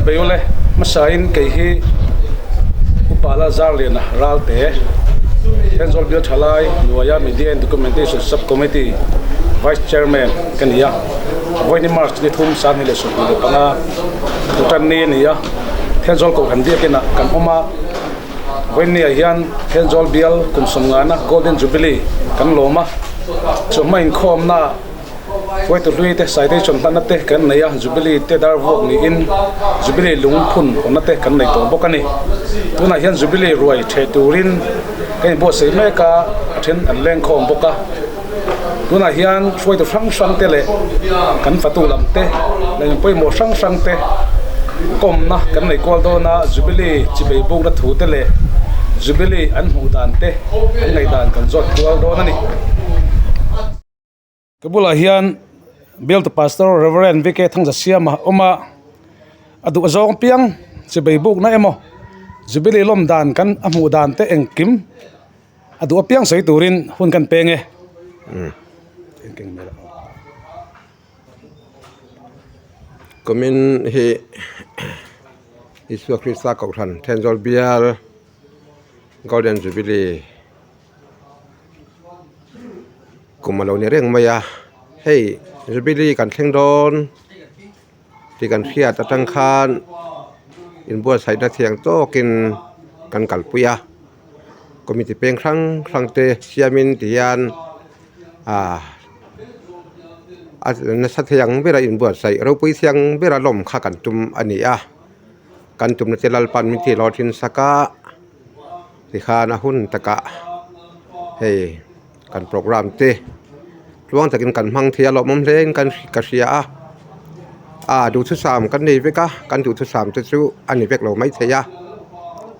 Chibei ule, hmasain kei hi Upa Lalzarliana Ralte, Thenzawl Bial Thalai hnuaia Media and Documentation Sub-Committee Vice Chairman ka ni a. Vawiini March ni thum 2025 Bhutan ni a ni a, Thenzawl Kohhran Biakinah kan awm a. Vawiinniah hian Thenzawl Bial kum sawmngana Golden Jubilee kan lawm a, chawhma inkhawmnaah Huaitu hlui te citation hlanna te kan nei a, Jubilee te dar vuak niin Jubilee lung phun hawnna te kan nei tawh bawk a ni. Tunah hian Jubilee ruai theh turin kan inbuatsaih mek a, a then an leng khawm bawk a. Tunah hian hruaitu hrang hrang te leh kan fatu lam te leh in pawimawh hrang hrang te kawmna kan nei kual dawn a, Jubilee chibei bukna thu te leh Jubilee an hmuh dan te an ngaihdan kan zawt kual dawn a ni. Ka bulah hian Bialtu Pastor Rev. VK Thangzasiama a awm a, a duh zawng piang chibei bukna emaw Jubilee lawm dan kan a hmuh dan te engkim a duh apiang sawi turin hun kan peng e. Kumin hi Isua Krista Kohhran Thenzawl Bial Golden Jubilee Kum a lo ni reng mai a, hei Jubilee kan thleng dawn tih kan hriat atang khan inbuatsaihna thiang tawkin kan kalpui a, committee peng hrang hrang te siamin ti hian ah a nasa thei ang bera inbuatsaih ropui thiang bera lawm kha kan tum a ni a, kan tumna te Lalpan min tih hlawh thin sak a. Tikhan a hun takah hei kan program te tluang takin kan hmang thei a lawmawm hle in kan ka hria a ah duhthusam kan nei vek a kan duhthusam te chu a ni vek lo maithei a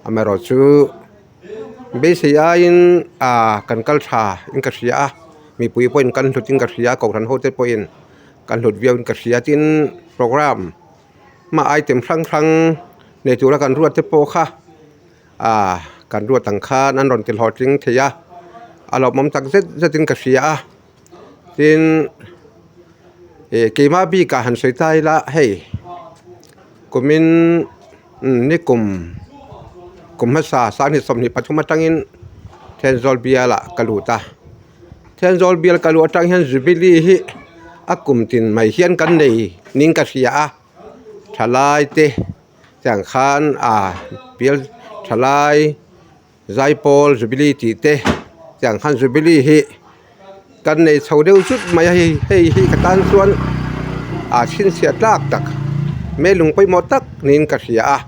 amaherawh chu beisei aiin ah kan kal tha in ka hria a mipui pawhin kan hlut in ka hria a kohhran ho te pawhin kan hlut viau in ka hria tin program hma item hrang hrang nei tura kan ruat te pawh kha. Ah kan ruat ang khan an rawn ti hlawhtling thei a a lawmawm tak zet zet in ka hria a tin ih keimah bik ah han sawi ta ila hei kumin ni kum kum hmasa sanghnih 23 atangin Thenzawl bial ah ka lut a Thenzawl bial ka luh atang hian Jubilee hi a kum tin mai hian kan nei ning ka hria a thalai te. Tiang khan ah bial thalai zaipawl jubilee tih te tiang khan jubilee hi kan nei chho deuh zut mai a hei hei hi ka tan chuan ah chhinchhiah tlak tak hmelung pawimawh tak niin ka hria a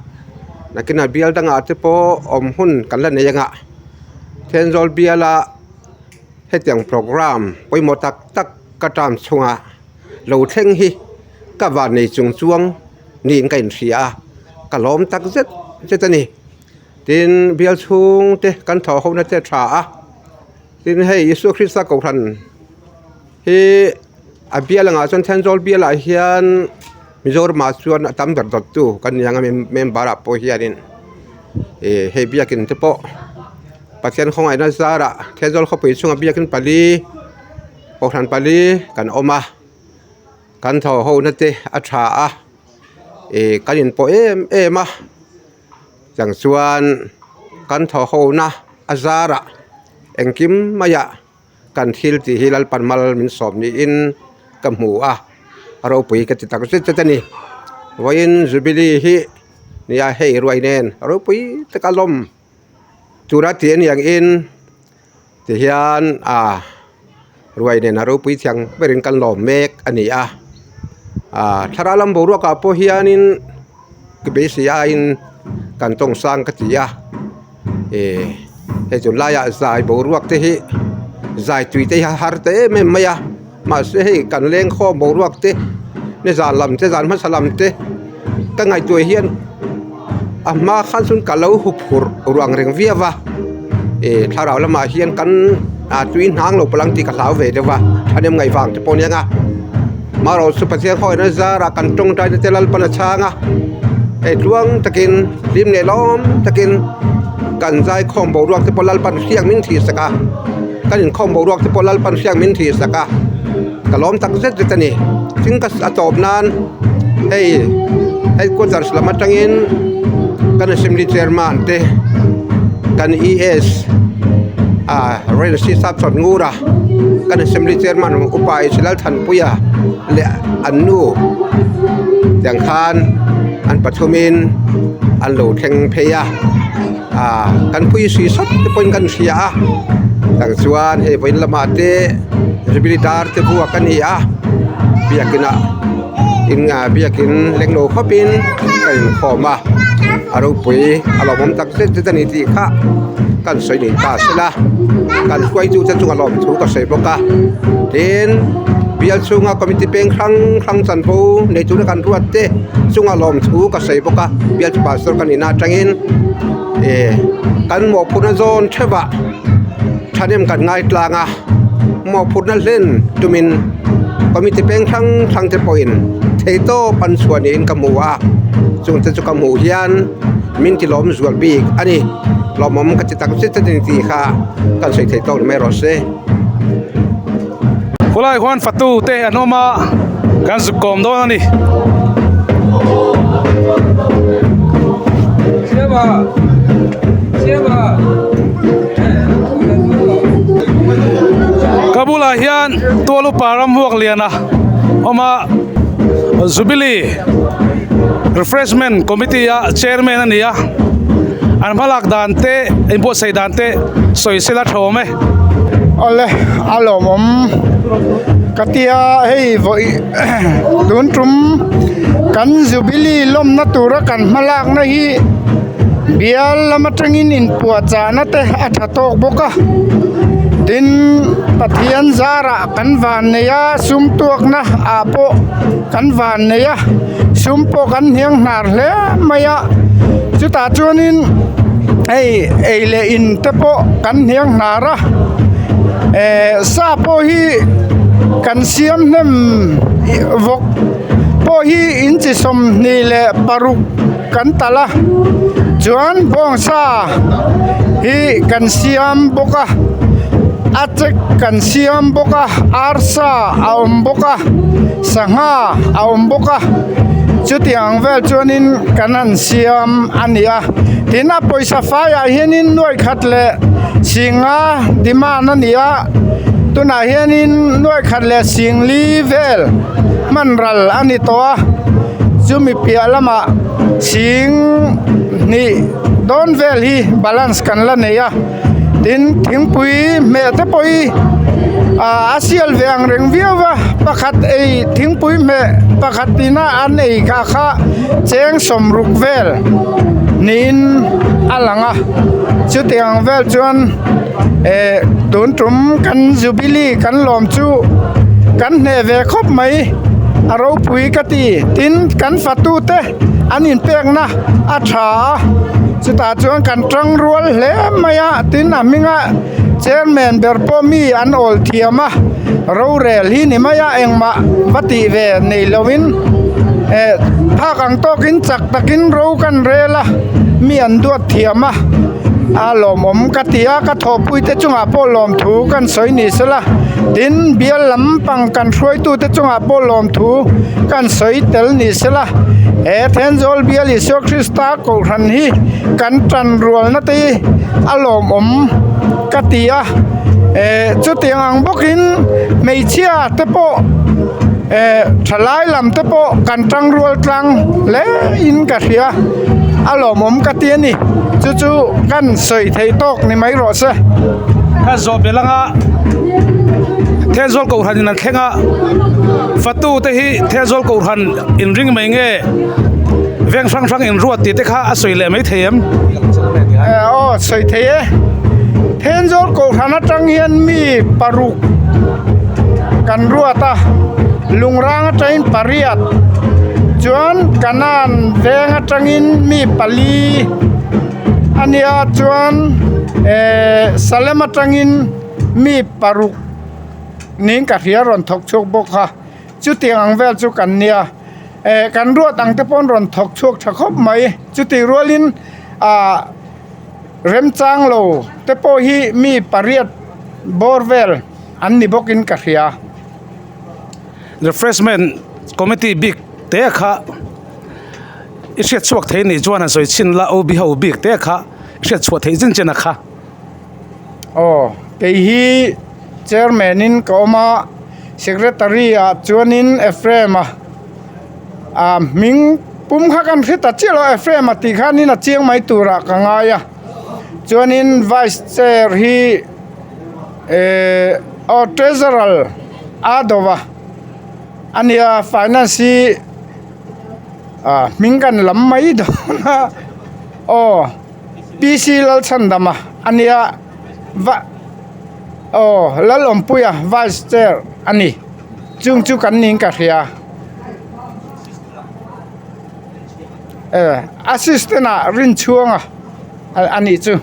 nakinah bial dangah te pawh awm hun kan la nei anga Thenzawl biala hetiang program pawimawh tak tak ka term chhunga lo thleng hi ka van nei chung chuang. Niin ka inhria a, ka lawm tak zet zet a ni. Tin, bial chhungte kan thawh hona te a tha a, tin hei Isua Krista Kohhran hi a bial angah chuan Thenzawl bialah hian Mizoramah chuan a tam ber dawttu kan ni ang a member ah pawh hianin ih hei biakin te pawh Pathian khawngaihna zarah Thenzawl khawpui chhungah biakin pali Kohhran pali kan awm a. Kan thaw ho na te a tha a ih kan inpawh em em a chang chuan kan thaw ho na a zarah engkim maiah kan thil tih hi Lalpan mal min sawm niin ka hmu a a ropui ka ti tak zet zet a ni vawiin jubilee hi nia hei ruai nen ropui taka lawm tura tih a ni ang in. Tihian ah ruai nen a ropui thiang berin kan lawm mek a ni a ah thlarau lam boruak ah pawh hianin ka beisei aiin kan tawng sang ka ti a ih hei tunlaiah zai boruak te hi zai tui te hi a har ta em em mai a mahse hei kan leng khawm boruak te nizan lam te zan hmasa lam te ka ngaihtuah hian a hma khan chuan ka lo hup hurh ruang reng viau a ih thlarau lamah hian kan ah tui hnang lo palang tih ka hlau ve deuh a thahnem ngaih vang te pawh a nia nga marawh chu Pathian khawngaihna zarah kan tawngtaina te Lalpan a chhang a hei tluang takin hlim leh lawm takin kan zaikhawm boruak te pawh Lalpan hriak min thih sak a. Kan inkhawm boruak te pawh Lalpan hriak min thih sak a, ka lawm tak zet zet a ni. Tin ka a tawp nan hei Headquarters lam atangin kan assembly chairman te kan ES ah Rensi Sap Chawngura kan assembly chairman upa Isilal Thanpuia leh an nu tiang khan an pathumin an lo thleng phei a ah kan pui sui sawt te pawhin kan hria a tang chuan hei vawiin lamah te jubilee dar te buak a ni a biakin ah in ah biakin leng lo khawpin a inkhawm a a ropui a lawmawm tak zet zet a ni tih kha kan sawi nei ta sela kan hruaitu te chunga lawm thu ka sawi bawk a tin bial chhunga committee peng hrang hrang chanvo nei tura kan ruat te chunga lawm thu ka sawi bawk a bial chu pastor ka nihna atangin eh kan mawhphurhna zawn theuh ah thahnem kan ngai tlang a mawhphurhna hlen tumin committee peng hrang hrang te pawhin theihtawp an chhuah niin ka hmu a chung te chu ka hmuh hian min ti lawm zual bik a ni lawmawm ka ti tak zet zet a ni tih kha kan sawi thei tawk mai rawh se. Khawlai khuan fatu te an awm a kan zuk kawm dawn a ni. Ka bulah hian tual upa ram vuak lian a awm a Jubilee Refreshment Committee a chairman a ni a an hmalak dan te inbuatsaih dan te sawi sela tha awm e. Awle a lawmawm ka tia hei vawi tun tum kan Jubilee lawmna tura kan hmalakna hi bial lam atangin inpuahchahna te a tha tawk bawk a tin Pathian zarah kan van nei a sum tuakna ah pawh kan van nei a sum pawh kan hniang hnar hle mai a chutah chuanin hei ei leh in te pawh kan hniang hnar a eh sa pawh hi kan siam hnem vawk pawh hi inchi 26 kan talh a chuan bawngsa hi kan siam bawk a a chek kan siam bawk a arsa a awm bawk a sangha a awm bawk a chutiang vel chuanin kan han siam a ni a tin a pawisa faiah hianin nuai khat leh singa demand a ni a tunah hianin nuai khat leh singli vel hman ral a ni tawh a. Chumi piah lamah sing hnih dawn vel hi balance kan la nei a tin thingpui hmeh te pawh hi ah a sial ve ang reng viau va pakhat ei thingpui hmeh pakhat ina an ei kha kha cheng sawmruk vel niin a lang a chutiang vel chuan eh tun tum kan jubilee kan lawm chu kan hneh ve khawp mai a ropui ka ti tin kan fatu te an inpekna a tha a chutah chuan kan tang rual hle mai a tin a hminga chairman ber pawh mi an awl thiam a rorel hi ni mai a engmah va tih ve nei lovin eh phak ang tawkin chak takin ro kan rel a mi an duat thiam a. A lawmawm ka ti a, ka thawhpuite chungah pawh lawmthu kan sawi ni sela, tin bial lampang kan hruaitute chungah pawh lawmthu kan sawi tel ni sela, he Thenzawl bial Isua Krista Kohhran hi kan tan rualna te hi a lawmawm ka ti a, eh chutiang ang bawkin hmeichhia te pawh eh thalai lam te pawh kan tangrual tlang hle in ka hria a lawmawm ka ti a ni. Chu chu kan sawi theih tawk ni mai rawh se. Ka zawh belh anga Thenzawl Kohhran in an thleng a, fatu te hi Thenzawl Kohhran in ring mai nge veng hrang hrang in ruat tih te kha a sawi leh mai thei em? Aw sawi thei e. Thenzawl Kohhran atang hian mi paruk kan ruat a, Lungrang atangin pariat chuan Kanan veng atangin mi pali a nia chuan ehh Salem atangin mi paruk niin ka hria rawn thawk chhuak bawk a chutiang ang vel chu kan nia ehh kan ruat ang te pawh an rawn thawk chhuak tha khawp mai chutih rualin ahh remchang lo te pawh hi mi pariat bawr vel an ni bawkin ka hria. Refreshment committee bik te kha. I hriat chhuak thei nih chuan an sawi chhin la OB ho bik te kha i hriat chhuah theih chin chin a kha. Aw, kei hi chairman in ka awm a, secretary ah chuanin Ephraim a ah hming pum kha kan hre ta chiah lo a Ephraim a tih khanin a chiang mai turah ka ngai a, chuanin vice chair hi eh aw treasurer a do va a nia finance hi ah hming kan lam mai dawn a aw P C Lalchhandama a nia va aw Lalawmpuia vice chair a ni chung chu kan niin ka hria eh assistant ah Rinchhuanga a nih chu.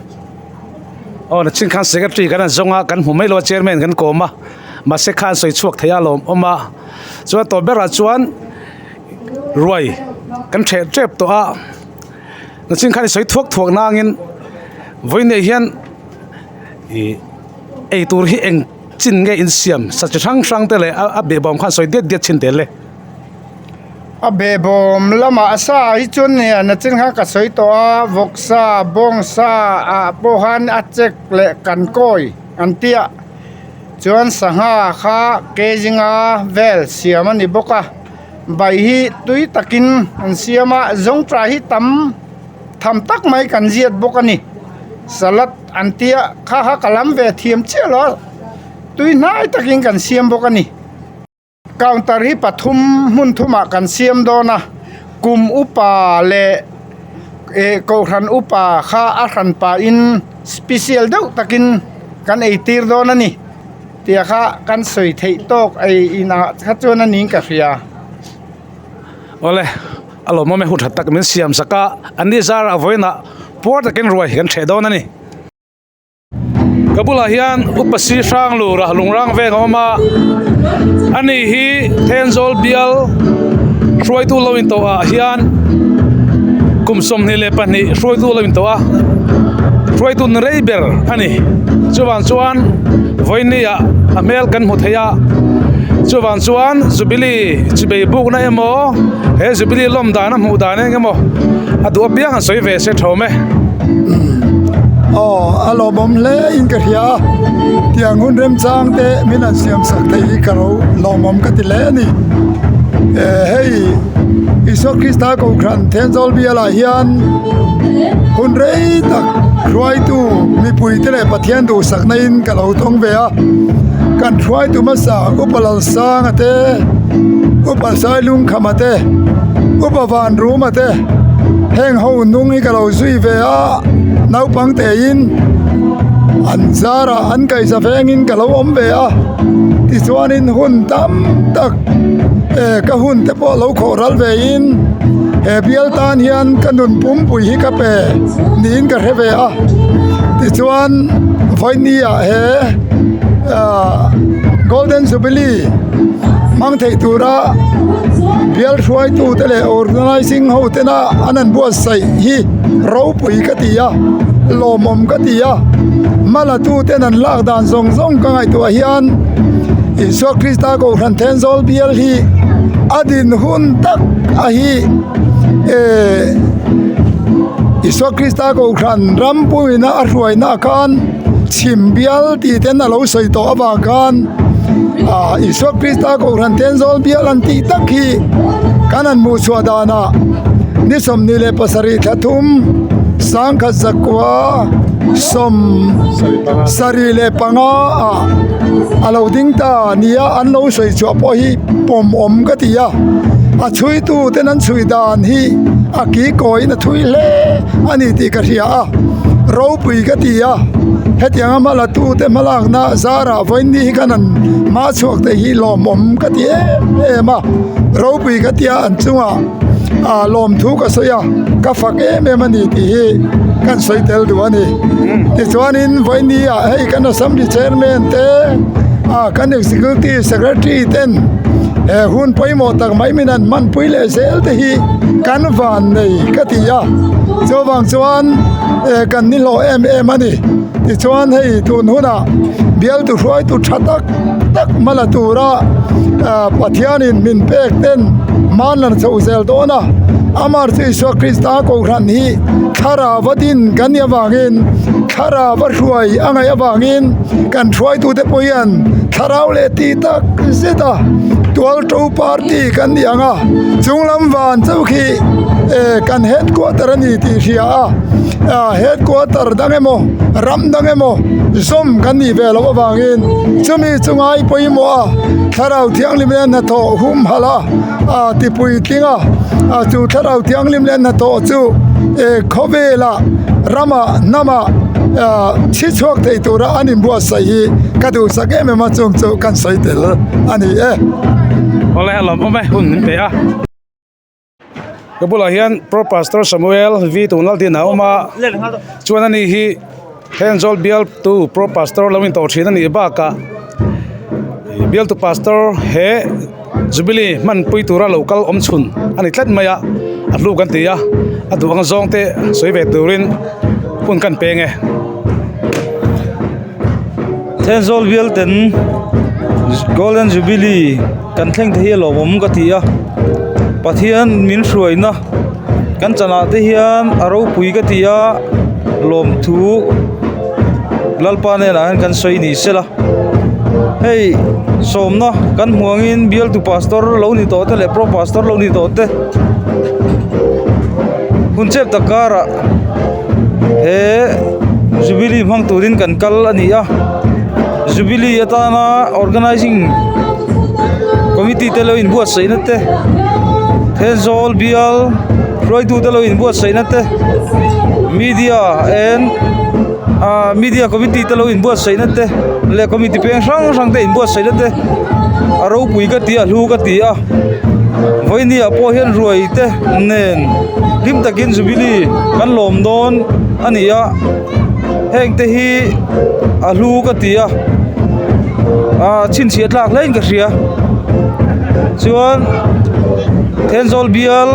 Aw nachin khan secretary kan han zawng a kan hmu mai lo a chairman kan kawm a mahse khan sawi chhuak thei a lawm awm a chuan tawp berah chuan ruai kan ṭheh ṭep tawh a nachin khan i sawi thuak thuak nangin vawiinah hian ih eitur hi eng chin nge insiam sa chi hrang hrang te leh a behbawm khan sawi diat diat chin tel e. A behbawm lamah a sa hi chuan nia nachin khan ka sawi tawh a vawksa bawngsa ah pawh khan a chek leh kan kawi an tia chuan sangha kha kg nga vel siam a ni bawk a bai hi tui takin an siam a zawngṭah hi tam tham tak mai kan ziat bawk a ni salad an tia kha kha ka lam ve thiam chiah lo a tui hnai takin kan siam bawk a ni. Counter hi pathum hmun thumah kan siam dawn a kum upa leh eh kohhran upa kha a hran pahin special deuh takin kan ei tir dawn a ni tia kha kan sawi theih tawk ei inah kha chuan a niin ka hria. Awle a lawmawm e hun tha tak min siam sak a an ni zarah vawiinah puar takin ruai kan hreh dawn a ni. Ka bulah hian upa si hrang lura lungrang veng a awm a ani hi Thenzawl bial hruaitu lo in tawh ah hian kum 22 hruaitu lo in tawh a hruaitu ni rei ber a ni chuvang chuan vawiini ah a hmel kan hmu thei a chuvang chuan jubilee chibei bukna emaw he jubilee lawm dan a hmuh dan eng emaw a duh apiang an sawi ve se thawm e. Aw a lawmawm hle in ka hria a tiang hun remchang te min han siam sak thei hi ka ro lawmawm ka ti hle a ni eh hei Isua Krista Kohhran Thenzawl bialah hian hun rei tak hruaitu mipui te leh Pathian duhsakna in ka lo tawng ve a kan hruaitu hmasa Upa Lalsanga te Upa Sailungkhama te Upa Vanruma te. Heng ho nung hi ka lo zui ve a, naupang tein an zarah an kaihza vengin ka lo awm ve a, tichuanin hun tam tak eh ka hun te pawh lo khawh ral vein he bial tan hian ka nun pumpui hi ka pe niin ka hre ve a, tichuan vawiini ah he ah golden jubilee hmang theih tura bial hruaitu te leh organizing ho tena an han buatsaih hi ropui ka ti a lawmawm ka ti a hmala tu ten an lak dan zawng zawng ka ngaihtuah hian Isua Krista Kohhran Thenzawl bial hi a din hun tak a hi eh Isua Krista Kohhran ram puina a hruaina khan chhim bial tih ten a lo sawi tawh avang khan ah Isua Krista Kohhran Thenzawl bial an tih tak hi kan han hmuh chhuah danah ni 27 thla thum sangkhat zakua 75 ah a lo ding ta nia an lo sawi chhuah pawh hi pawm awm ka ti a a chhui tu ten an chhui dan hi a ki kawiin a thui hle a ni tih ka hria a ropui ka ti a hetiang a hmala tu te hmalakna zarah vawiin hi khan an hma chhuak te hi lawmawm ka ti em em a ropui ka tia an chungah ah lawmthu ka sawi a ka fak em em a ni tih hi kan sawi tel duh a ni tichuanin vawiin ah hei kan assembly chairman te ah kan executive secretary ten he hun pawimawh tak mai min han hmanpui leh zel te hi kan van nei ka ti a chuvang chuan eh kan ni hlawh em em a ni tichuan hei tun hunah bialtu hruaitu tha tak tak hmala tura ah Pathianin min pek ten hman lan chhoh zel dawn a. Amar chu Isua Krista Kohhran hi thlarau a din kan nih avangin thlarau a hruai a ngaih avangin kan hruaitute pawh hian thlarau leh tih tak zet a tual to party kan nih ang a chunglam van chauh khi eh kan headquarter a ni tih hria a ah headquarter dang emaw ram dang emaw zawm kan nih ve loh avangin chumi chu ngai pawimawh a thlarau thianghlim leh hnathawh humhalh a. a ti puitling a a chu thlarau thianghlim leh hnathawh chu eh khawvelah ramah hnamah ah chhi chhuak thei tura an inbuatsaih hi ka duhsak em em a chung chu kan sawi tel a ni e. Awle a lawmawm e hun min pe a. Ka bulah hian Pro Pastor Samuel V Tunlaldin a awm a chuan ani hi Thenzawl bialtu Pro Pastor lo intawh thin a nih bakah bialtu Pastor he Jubilee hmanpui tura lo kal awm chhun a ni tlat mai a, a hlu kan ti a, a duh ang zawng te sawi ve turin hun kan peng e. Thenzawl bial ten Golden Jubilee kan thleng te hi a lawmawm ka ti a, Pathian min hruaina kan chanah te hian a ropui ka ti a, lawmthu Lalpa hnenah hian kan sawi ni sela. Hei sawmna kan hmu angin bialtu pastor lo ni tawh te leh pro pastor lo ni tawh te hun chep tak karah he jubilee hmang turin kan kal a ni a jubilee atana organizing committee te lo inbuatsaih na te Thenzawl bial hruaitu te lo inbuatsaih na te media and ah media committee te lo inbuatsaih na te leh committee peng hrang hrang te inbuatsaih na te a ropui ka ti a hlu ka ti a vawiini ah pawh hian ruai te nen hlim takin jubilee kan lawm dawn a ni a heng te hi a hlu ka ti a ah chhinchhiah tlak hle in ka hria chuan Thenzawl bial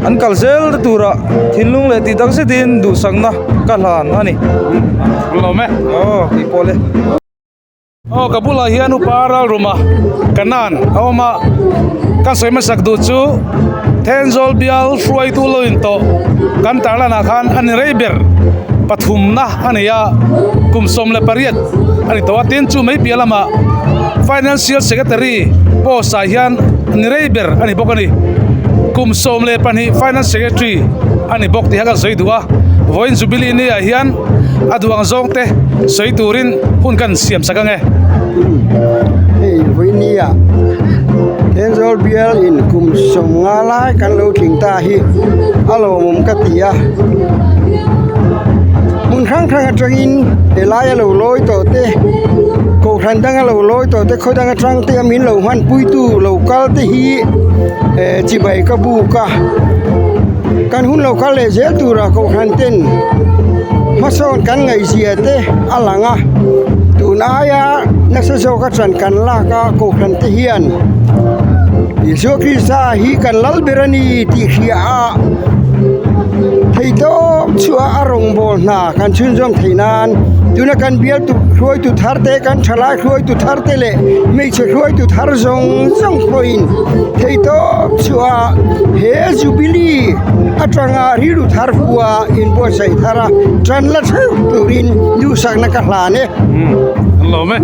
an kal zel na turah thinlung leh tih tak zetin duhsakna ka hlan a ni. Lawm e. Aw tih pawh le. Aw ka bulah hian upa ralruma kanan a awm a ka sawi hmasak duh chu Thenzawl bial hruaitu lo in tawh kan tarlanah khan a ni rei ber pathumna a ni a kum 18 a ni tawh a tin chu mai piah lamah financial secretary post ah hian ni rei ber a ni bawk a ni kum 12 finance secretary a ni bawk tih kha ka sawi duh a vawiin jubilee ni ah hian a duh ang zawng te sawi turin hun kan siam sak ang e. Hei vawiin ni ah Thenzawl bial in kum 50 lai kan lo tling ta hi a lawmawm ka ti a hmun hrang hrang atangin helai a lo lawi tawh te kohhran danga lo lawi tawh te khaw dang atang te a min lo hmanpui tu lo kal te hi eh chibai ka buk a kan hun lo kal leh zel tura kohhran ten hmasawn kan ngaihzia te a lang a tun aia nasa zawk a chan kan lak a kohhran te hian Isua Krista hi kan lal ber a ni tih hria a theihtawp chhuah a rawngbâwl hna kan chhunzawm theih nan tuna kan bialtu hruaitu thar te kan thalai hruaitu thar te leh hmeichhe hruaitu thar zawng zawng pawhin theihtawp chhuah he jubilee atanga rilru thar hua inbuatsaih thar a tan la theuh turin duhsakna ka hlan e. An lawm e.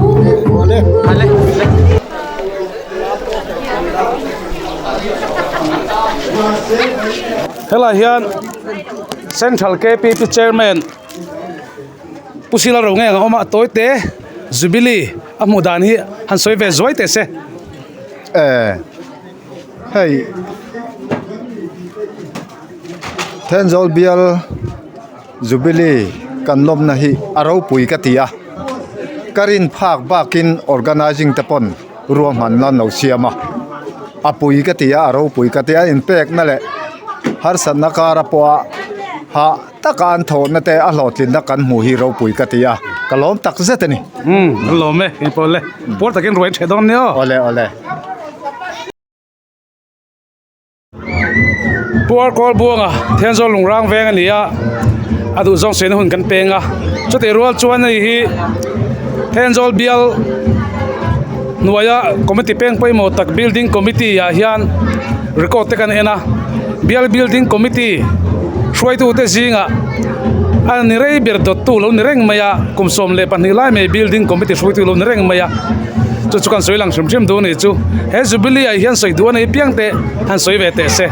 Helai hian Central K_P_P Chairman Pu Sila Ro nge ang a awm a tawi te Jubilee a hmuh dan hi han sawi ve zuai teh se. Eh hei Thenzawl bial Jubilee kan lawmna hi a ropui ka ti a, ka rin phak bakin organizing te pawn ruahmanna an lo siam a, a pui ka ti a, a ropui ka ti a, inpekna leh harsatna kara pawha hah taka an thawhna te a hlawhtlinna kan hmuh hi ropui ka ti a, ka lawm tak zet a ni. Umm an lawm e, engpawh le, puar takin ruai an ṭheh dawn nia aw. Awle awle. Puar kawl buanga Thenzawl lungrang veng a ni a, a duh zawng suihna hun kan peng a, chutih rual chuan hei hi Thenzawl bial hnuaia committee peng pawimawh tak building committee ah hian. record te kan en a bial building committee hruaitute zingah a ni rei ber dawttu lo ni reng mai a kum 12 lai mai building committee hruaitu lo ni reng mai a chu chu kan sawi lang hrim hrim duh a ni chu he jubilee ah hian sawi duh a nei piang te han sawi ve teh se.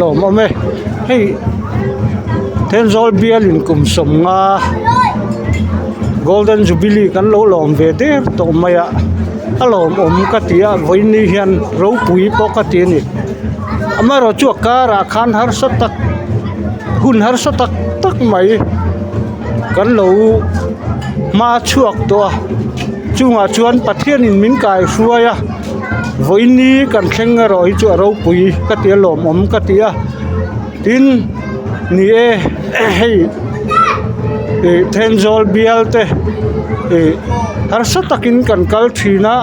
Lawmawm e hei Thenzawl bialin kum 50 Golden Jubilee kan lo lawm ve der tawh mai a a lawmawm ka ti a vawiin hian ropui pawh ka ti a ni amaherawh chu a karah khan harsa tak hun harsa tak tak mai kan lo hma chhuak tawh a chungah chuan Pathianin min kaihruai a vawiin kan thleng erawh hi chu a ropui ka ti a lawmawm ka ti a tin ni e hei ih Thenzawl bial te ih harsa takin kan kal thin a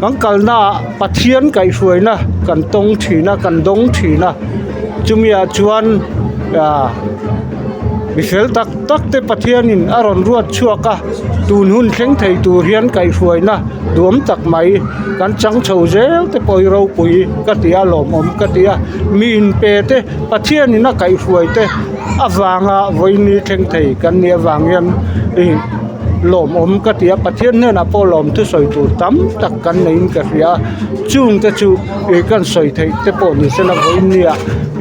kan kalna ah Pathian kaihhruaina kan tawng thin a kan dawng thin a chumi ah chuan ah mi fel tak tak te Pathianin a rawn ruat chhuak a tun hun thleng thei tur hian kaihhruaina duam tak mai kan chang chho zel te pawh hi ropui ka ti a lawmawm ka ti a mi inpe te Pathianin a kaihhruai te avanga vawiin thleng thei kan nih avang hian ih lawmawm ka ti a Pathian hnenah pawh lawm thusawi tur tam tak kan neiin ka hria a chung te chu ih kan sawi theih te pawh ni sela vawiin nia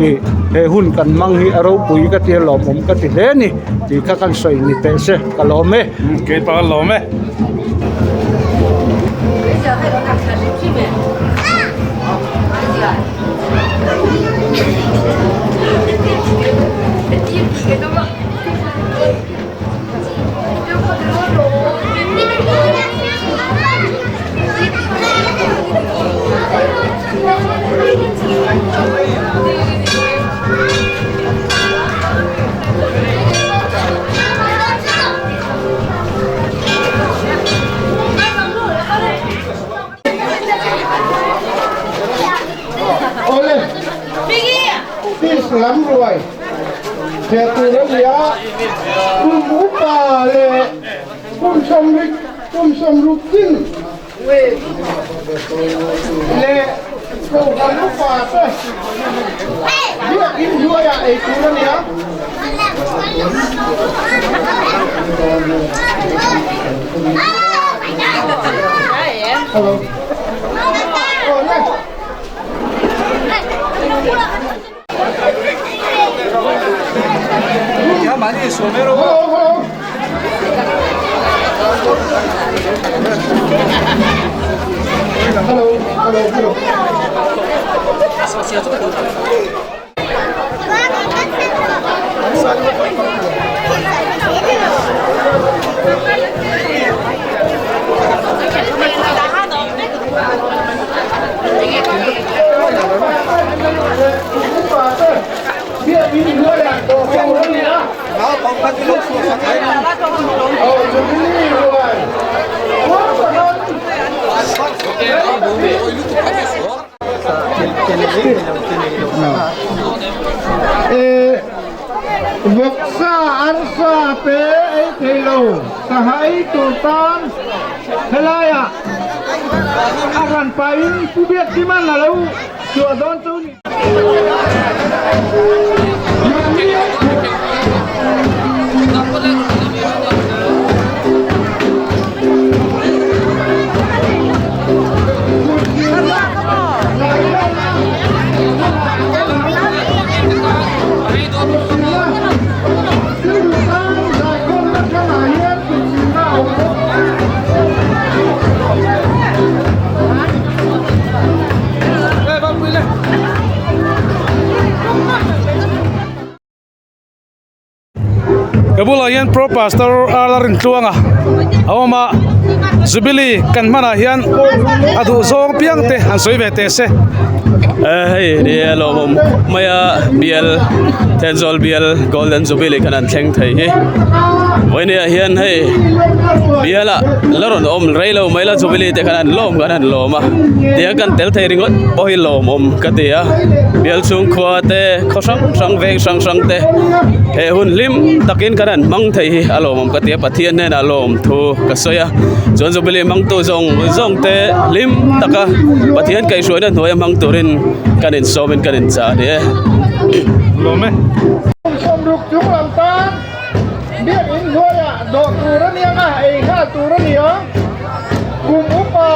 ih he hun kan hmang hi a ropui ka ti a lawmawm ka ti hle a ni tih kha kan sawi ni teh se ka lawm e. Keipah ka lawm e. Awle fish lam ruai theh tur a ni a kum upa leh kum sawmrik kum sawmruk chin leh kohhran upa te biakin hnuaiah ei tur a ni a. Hello. Hello, hello. Hello, hello, hello. Vawksa arsa te ei thei lo sangha ei tur tan helaiah a hran pahin Pu Biakkiman a lo chhuah dawn chu ni. Ka bulah hian pro pastor Arla Rintluanga a awm a jubilee kan hmanah hian a duh zawng piang te han sawi ve teh se. Hei ni a lawmawm khawp mai a bial Thenzawl bial Golden Jubilee khan an thleng thei hi vawinia hian hei bial ah la rawn awm rei lo mai la Jubilee te khan an lawm khan an lawm a tiang kan tel thei ringawt pawh hi lawmawm ka ti a bial chhungkhua te khaw hrang hrang veng hrang hrang te he hun hlim takin kan han hmang thei hi a lawmawm ka ti a Pathian hnenah lawm thu ka sawi a chuan. Tun Jubilee hmangtu zawng zawng te hlim taka Pathian kaihhruaina hnuaia hmang turin kan insawmin kan inchah a ni e. Lawm e. Sawmruk chung lam tan biakinn hnuaiah dawh tur a nia nga, ei nghal tur a ni ang. Kum upa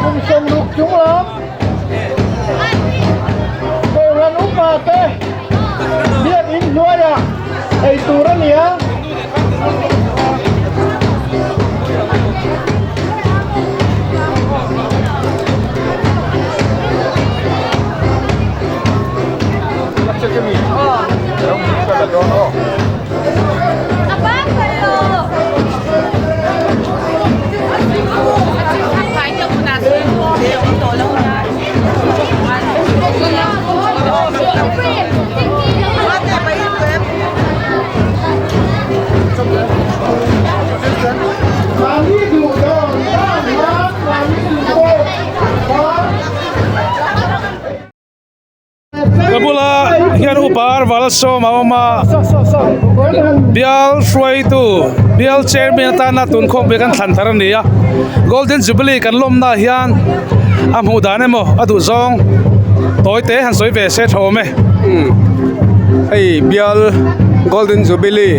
kum 60 chung lam Kohhran upa te biakinn hnuaiah ei tur a ni ang. Ka bula hian upa Arval sawm a awm a bial hruaitu bial chairman atana tun khawmpui kan thlan thar a ni a golden jubilee kan lawmna ah hian a hmuh dan emaw a duh zawng tawi te han sawi ve se tha awm e. Hei bial golden jubilee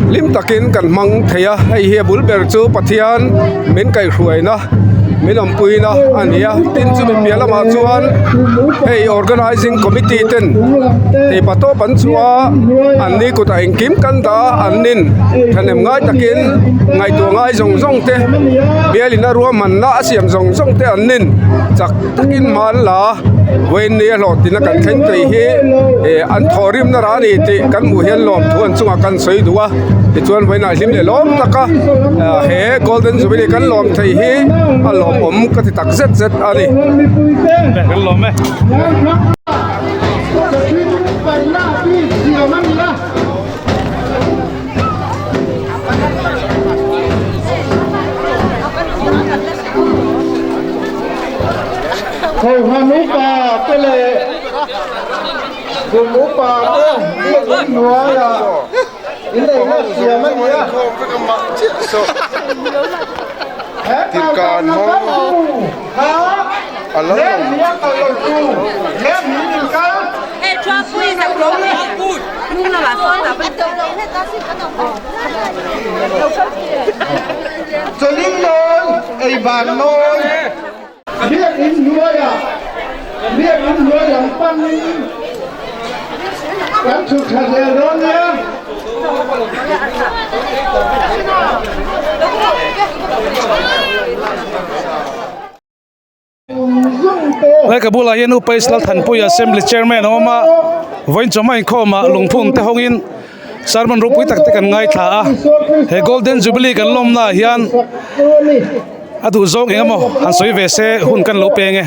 hlim takin kan hmang thei a hei hi a bul ber chu Pathian min kaihhruaina min awmpuina a ni a tin chumi piah lamah chuan hei organizing committee ten tih patawp an chhuah a an ni kutah engkim kan dah a an nin thahnem ngai takin ngaihtuah ngai zawng zawng te bialin a ruahmanna a siam zawng zawng te an nin chak takin hma an la a vawiin ni a hlawhtlina kan thleng thei hi eh an thawhrimna rah a ni tih kan hmuh hian lawmthu an chungah kan sawi duh a tichuan vawiinah hlim leh lawm taka he golden jubilee kan lawm thei hi a lawmawm ka ti tak zet zet a ni. Kan lawm e. Kohhran upa te leh kum upa te biakinn hnuaiah inneihna siam a ni a. He kaltawna kan kha leng hnih a kal lo tu, leng hnih in kal. Chawlin nawn, ei ban nawn. Biakinn hnuaiah biakinn hnuai lam panin kan chhuk thla zel dawn nia. Lai ka bulah hian Upa Israel Thanpui Assembly Chairman a awm a, vawiin chawhma inkhawmah lungphun te hawngin sermon ropui tak te kan ngaithla a, he Golden Jubilee kan lawmnaah hian a duh zawng eng emaw han sawi ve se hun kan lo peng e.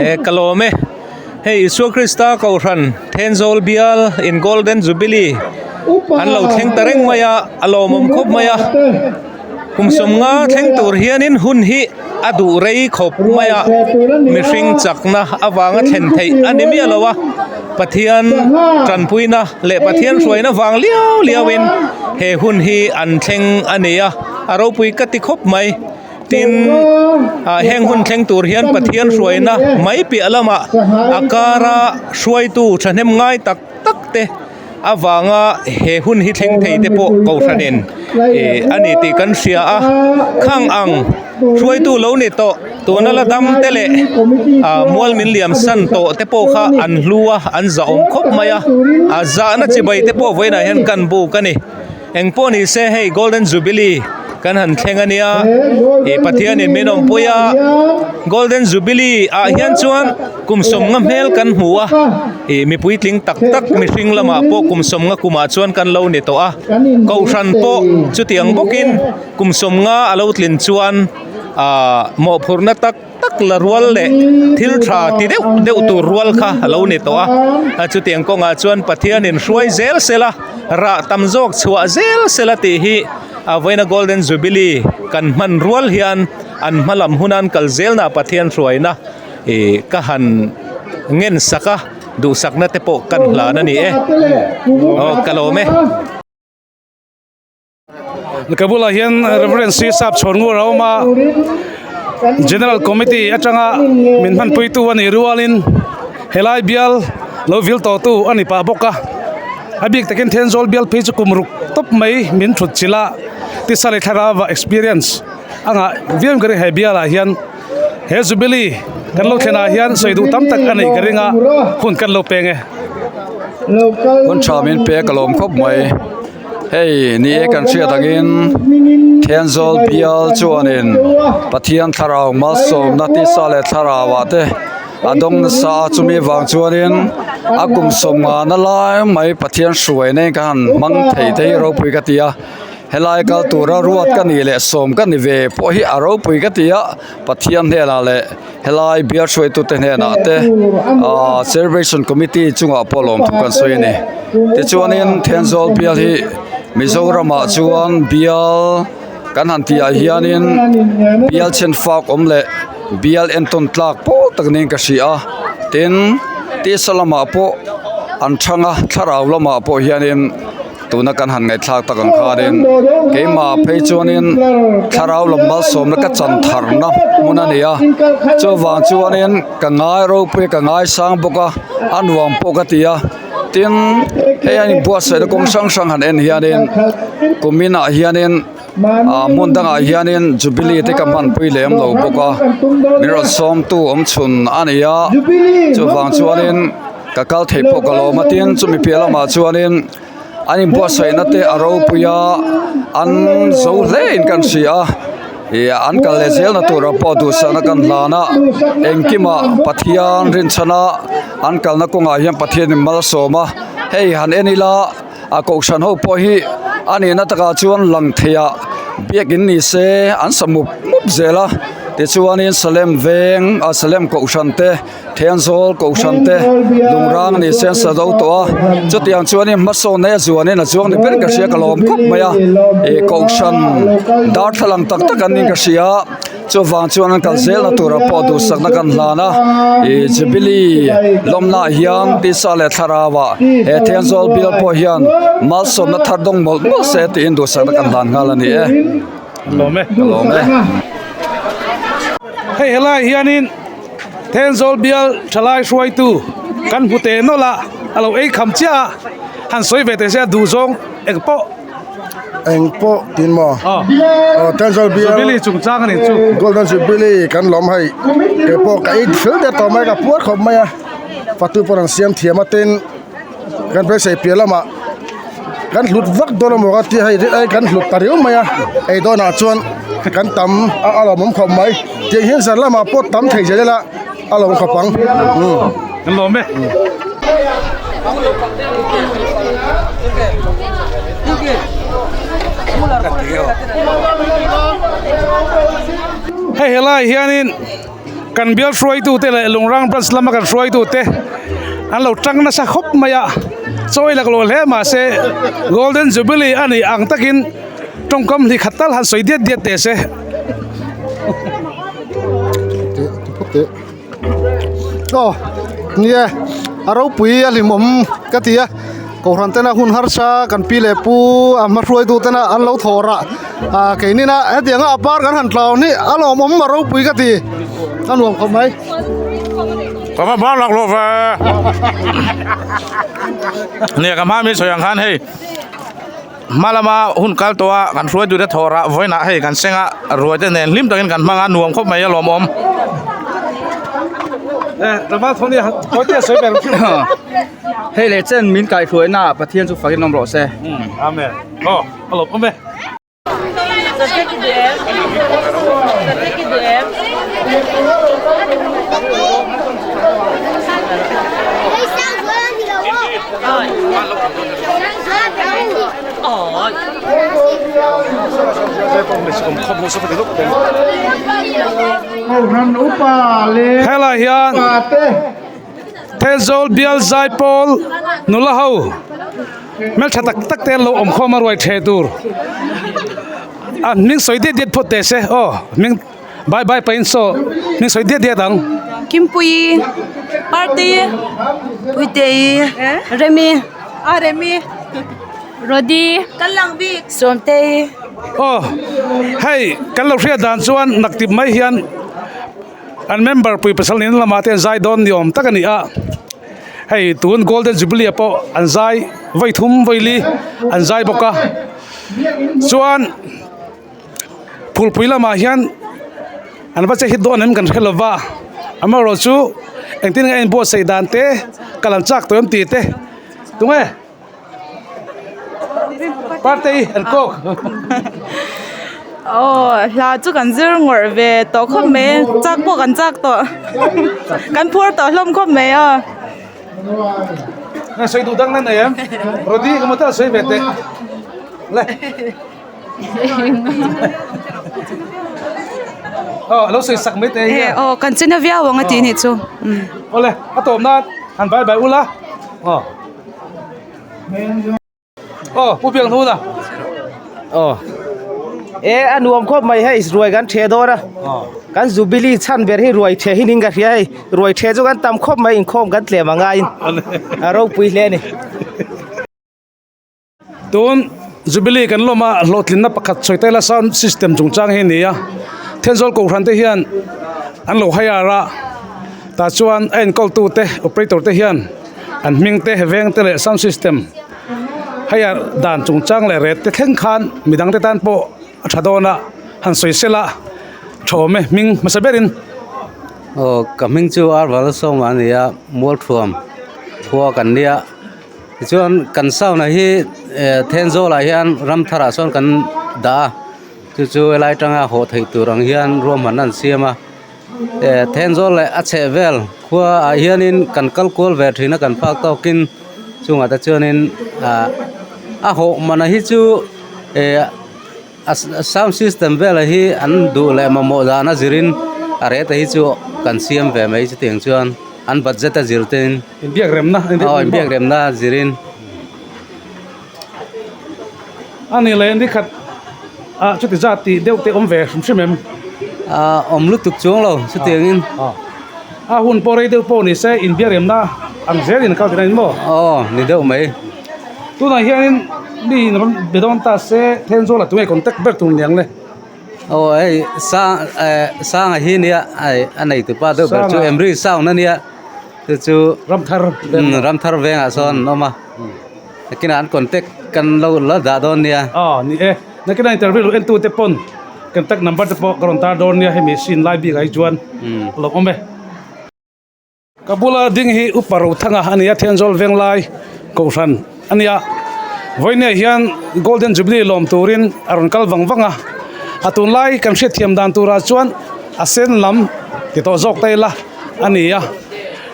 He ka lawm e, hei Isua Krista Kohhran Thenzawl bial in Golden Jubilee an lo thleng ta reng mai a, a lawmawm khawp mai a. Kum 50 thleng tur hianin hun hi a duh rei khawp mai a, mihring chakna avanga thlen theih a ni miah lo a, Pathian tanpuina leh Pathian hruaina vang liau liauin he hun hi an thleng a ni a, a ropui ka ti khawp mai. Tin, heng hun thleng tur hian Pathian hruaina mai piah lamah a kara hruaitu thahnem ngai tak tak te, avanga he hun hi thleng thei te pawh kohhranin ih a ni tih kan hria a khang ang hruaitu lo ni tawh tuna la dam te leh ah mual min liam san tawh te pawh kha an hlu a an zahawm khawp mai a a zahna chibai te pawh vawiinah hian kan buk a ni. Engpawh ni se hei Golden Jubilee kan han thleng a nia ih Pathianin min awmpui a Golden Jubilee ah hian chuan kum 50 hmel kan hmu a ih mipui tling tak tak mihring lamah pawh kum 50 kumah chuan kan lo ni tawh a Kohhran pawh chutiang bawkin kum 50 a lo tlin chuan ah mawhphurhna tak tak la rual leh thil tha ti deuh deuh tur rual kha a lo ni tawh a chutiang kawngah chuan Pathianin hruai zel sela rah tam zawk chhuah zel sela tih hi a vawiina Golden Jubilee kan hman rual hian an hma lam huna an kal zelna Pathian hruaina ih ka han ngen sak a duhsakna te pawh kan hlan a ni e aw ka lawm e. Ka bulah hian Reverend C Sap Chhawngur a awm a General Committee atanga min hmanpuitu a nih rualin helai bial lo vil tawhtu a ni pah bawk a a bik takin Thenzawl bial phei chu kum ruk tawp mai min thut chilh a tisa leh thlarau ah experience a ngah viau in ka ring he bial ah hian he Jubilee kan lo thlen ah hian sawi duh tam tak a neih ka ring a hun kan lo peng e. Hun tha min pek a lawm khawp mai. Hei ni e kan hriat angin Thenzawl bial chuanin Pathian thlarau malsawmna tisa leh thlarauah te a dawng nasa a chumi vang chuanin a kum sawmngana lai mai Pathian hruaina in ka han hmang thei te hi ropui ka ti a helai kal tura ruat ka nih leh sawm ka ni ve pawh hi a ropui ka ti a Pathian hnenah leh helai bial hruaitute hnenah te ahh celebration committee chungah pawh lawmthu kan sawi a ni tichuanin Thenzawl bial hi Mizoramah chuan bial kan han tih ah hianin bial chhen fak awm leh bial entawn tlak pawl tak niin ka hria a tin tisa lamah pawh an thang a thlarau lamah pawh hianin. Tuna kan han ngaihthlak tak ang khanin keimah phei chuanin thlarau lam malsawmna ka chan tharna hmun a ni a chuvang chuanin ka ngai ropui ka ngaisang bawk a a nuam pawh ka ti a tin hei a inbuatsaihna kawng hrang hrang han en hianin kumin ah hianin ah hmun dangah hianin jubilee te ka hmanpui lem lo bawk a min rawn sawmtu awm chhun a ni a chuvang chuanin. Ka kal theih pawh ka lawm a tin chumi piah lamah chuanin an inbuatsaihna te a ropui a an zo hle in kan hria a ih an kal leh zelna turah pawh duhsakna kan hlan a engkimah Pathian rinchhana an kalna kawngah hian Pathianin malsawm a hei han en ila a kohhran ho pawh hi a nihna takah chuan lang theiah biakin ni se an sa mup mup zel a tichuanin Salem veng ah Salem kohhran te. Thenzawl Kohhran te lungrang ni se an sa zo tawh a chutiang chuanin hmasawn nei a zuanin a chuang ni ber ka hria ka lawm khawp mai a ih Kohhran darthlalang tak tak an niin ka hria chuvang chuan an kal zelna turah pawh duhsakna kan hlan a ih Jubilee lawmna ah hian tisa leh thlarau ah he Thenzawl bial pawh hian malsawmna thar dawng mawlh mawlh se tiin duhsakna kan hlan nghal a ni e. Lawm e. Ka lawm e. Hei helai hianin Thenzawl bial thalai hruaitu kan hmu teh nawlh a, a lo ei kham chiah a, han sawi ve teh se a duh zawng eng pawh. Eng pawh tin maw? Aw Thenzawl bial Jubilee chungchang a ni chu. Golden Jubilee kan lawm hei kei pawh ka ei fel der tawh mai ka puar khawp mai a, fatu pawh an siam thiam a tin kan beisei piah lamah kan hlut vak dawn amaw ka tia hei hei kan hlut ta riau mai a ei dawnah chuan kan tam a a lawmawm khawp mai tiang hian zan lamah pawh tam thei zel ila a lawm khawp ang umm. Kan lawm e. Hei helai hianin kan bial hruaitute leh Lungrang branch lama kan hruaitute an lo tang nasa khawp mai a chawi lak lo hle mahse golden jubilee a nih ang takin tawngkam hli khat tal han sawi diat diat teh se. Aw nia a ropui a hlimawm ka ti a kohhran tena hun harsa kan pi leh pu a hma hruaitu tena an lo thawh rah ah keini na hetianga a par kan han tlawn hi a lawmawm a ropui ka ti a nuam khawp mai. Ka va ban lak lo ve nia ka hma mi sawi ang khan hei hma lama hun kal tawh a kan hruai tute thawh rah vawiinah hei kan seng a ruai te nen hlim takin kan hmang a nuam khawp mai a lawmawm. Hei leh chen min kaihhruaina ah Pathian chu fakin awm rawh se. Amen. Aw, a lawmawm e. Helai hian Thenzawl bial zaipawl nula ho hmeltha tak tak te an lo awm khawm a ruai the tur a hming sawi diat diat phawt teh se aw hming bye bye pahin saw hming sawi diat diat ang. Kimpuii party Puitei Remi Remi Rodi Sawmtei. Aw hei kan lo hriat dan chuan naktip mai hian an member pui pasal nen lamah te an zai dawn ni awm tak a ni a hei tun golden jubilee ah pawh an zai vawi thum vawi li an zai bawk a chuan phulpui lamah hian an va che hit dawn em kan hre lo va amaherawhchu engtin nge a inbuatsaih dan te kal an chak tawh em tih te tunge. Partei an kawk. Aw hla chu kan zir ngawrh ve tawh khawp mai chak pawh kan chak tawh kan phur tawh hlawm khawp mai aw. Nge sawi duh dang na nei em? Rody ka maw tal sawi ve teh. Le. Aw lo sawi sak mai teh hi. Aw kan china viau ang a tih nih chu. Awle a tawp nan han bye bye ula. Aw. Aw Pu Biak Hnuna. Aw. E a nuam khawp mai hei ruai kan the dawn a. Kan Jubilee chhan ber hi ruai the hi ning ka hria hei. Ruai the chu kan tam khawp mai inkhawm kan tlem a ngaiin. A ropui hle a ni. Tun Jubilee kan lawm a hlawhtlinna pakhat sawi taila sound system chungchang hi a ni a. Thenzawl Kohhran te hian an lo hire a. Tah chuan a enkawltu te operator te hian an hming te veng te leh sound system hei a dan chungchang leh ret te thleng khan midang te tan pawh a tha dawn a han sawi sel a tha awm e hming hmasa berin. Aw ka hming chu Arval Sawma a ni a Mualthuam khua kan nia tichuan kan sound ah hi eh Thenzawl ah hian Ramthar ah sawn kan dah a chu chu helai atanga hawh theih tur ang hian ruahmanna an siam a. Eh Thenzawl leh a chheh vel khua ah hianin kan kal kual ve thin a kan phak tawkin chungah te chuanin ah a hawh mana hi chu eh a sound system velah hi an duh leh mamawh dan a zirin a reta hi chu kan siam ve mai chutiang chuan an budget a zir te in inbiak remna aw inbiak remna a zirin. A ni leh nikhat ah chuti zat tih deuh te awm ve hrim hrim em? Ah awm lutuk chuang lo chutiang in. A hun pawh rei deuh pawh ni se inbiak remna ang zel in kal tina in maw? Aw ni deuh mai. Tunah hianin mi in rawn be dawn ta se Thenzawl ah tunge contact ber tur niang le? Aw hei sang eh sanga hi nia hei a neitupa deuh ber chu Emri sound a nia chu chu Ramthar Ramthar vengah sawn an awm a. Nakinah an contact kan lo la dah dawn nia. Aw ni e, nakinah interview lo entu te pawn contact number te pawh ka rawn tar dawn nia hemi scene lai bik ah hi chuan a lo awm e. Ka bula ding hi Upa Rothanga a ni a, Thenzawl Venglai Kohhran a nia. Vawinia hian Golden Jubilee lawm turin a rawn kal vang vang a, a tunlai kan hriatthiam dan turah chuan a sen lam ti tawh zawk ta ila a ni a.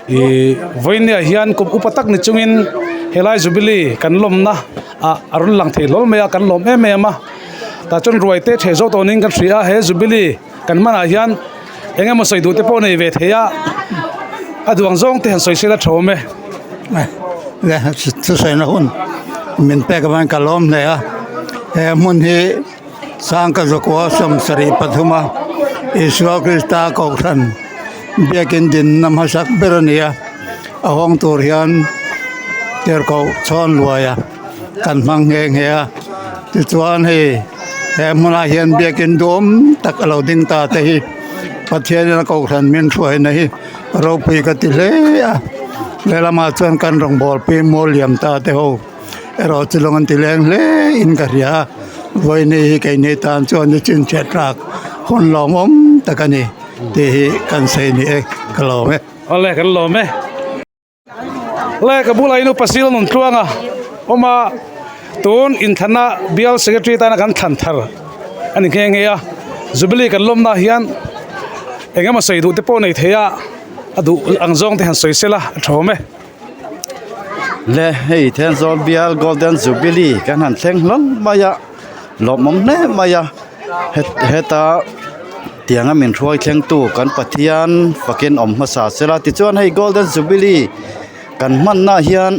Ih vawinia hian kum upa tak ni chungin helai jubilee kan lawmna ah a rawn lang thei hlawl mai a kan lawm em em a tah chuan ruai te ṭheh zawk tawhin kan hria a he jubilee kan hmanah hian eng emaw sawi duh te pawh a nei ve thei a a duang zawng te han sawi sela ṭha awm e. Thusawina hun min pek avangin ka lawm hle a he hmun hi Sangka zakua 73 a Isua Krista Kohhran biakin dinna hmasak ber a ni a, a hawng tur hian tirhkoh chhawn luaia kan hmang nghe nghe a, tichuan hei he hmunah hian biakin duhawm tak a lo ding ta te hi Pathianin a Kohhran min hruaina hi ropui ka ti hle a, lehlamah chuan kan rawngbawlpui mual liam ta te ho. Erawh chu lawng an ti leng hle in ka hria a, vawiini hi keini tan chuan ni chinchhiat tlak hun lawmawm tak a ni tih hi kan sawi ni e, ka lawm e. Awle kan lawm e. Le ka bulah in upa sil nun tluang a awm a, tun inthlana bial secretary tana kan thlan thar a ni nghe nghe a, Jubilee kan lawmna hian eng emaw sawi duh te pawh nei thei a, a duh ang zawng te han sawi sela a tha awm e. Le hei Thenzawl bial Golden Jubilee kan han thleng hlawm mai a lawmawm hle mai a heta tianga min hruai thlengtu kan Pathian fakin awm hmasa sela tichuan hei Golden Jubilee kan hmanna hian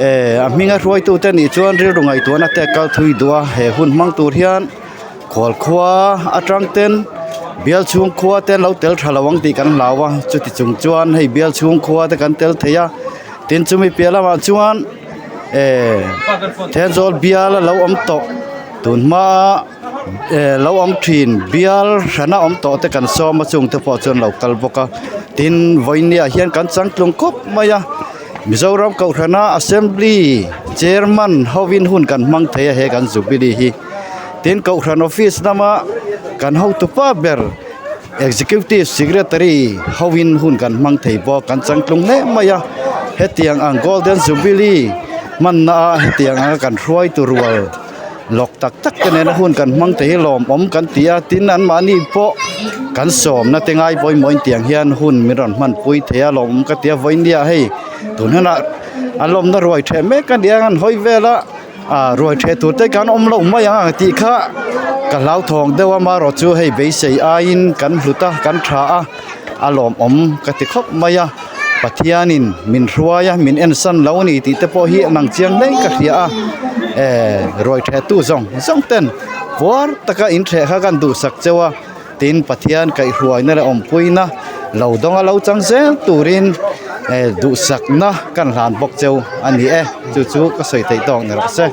eh a hminga hruaitute nih chuan rilru ngaihtuahna te a kal thui duh a he hun hmang tur hian. Khual khua atang ten bial chhung khua te an lo tel tha lo ang tih kan hlau a chuti chung chuan hei bial chhung khua te kan tel thei a tin chumi piah lamah chuan eh Thenzawl bial a lo awm tawh. Tun hma eh lo awm thin bial hrana awm tawh te kan sawm a chung te pawh chuan lo kal bawk a tin vawinia hian kan changtlung khawp mai a Mizoram kohhrana assembly chairman hovin hun kan hmang thei a he kan jubilee hi tin kohhran office lama kan hotupa ber executive secretary hovin hun kan hmang thei bawk kan changtlung hle mai a hetiang ang golden jubilee hmanna ah hetiang anga kan hruai tu rual lawk tak tak te nena hun kan hmang thei hi lawmawm kan ti a tin anmahni pawh kan sawmna te ngai pawimawh in tiang hian hun min rawn hmanpui thei a lawmawm ka ti a vawinia hei tun hunah a lawmna ruai ṭheh mek a ni a an hawi vel a. Ah ruai ṭheh tur te kan awm loh mai ang tih kha ka hlauthawng deuh a amaherawh chu hei beisei aiin kan hlut a kan tha a a lawmawm ka ti khawp mai a Pathianin min hruai a min en san lo a ni tih te pawh hi a nang chiang hle ka hria a eh ruai ṭheh tu zawng zawng ten puar taka in ṭheh kha kan duhsak cheu a tin Pathian kaihhruaina leh awmpuina lo dawng a lo chang zel turin eh duhsakna kan hlan bawk cheu a ni e chu chu ka sawi theih tawk ni rawh se.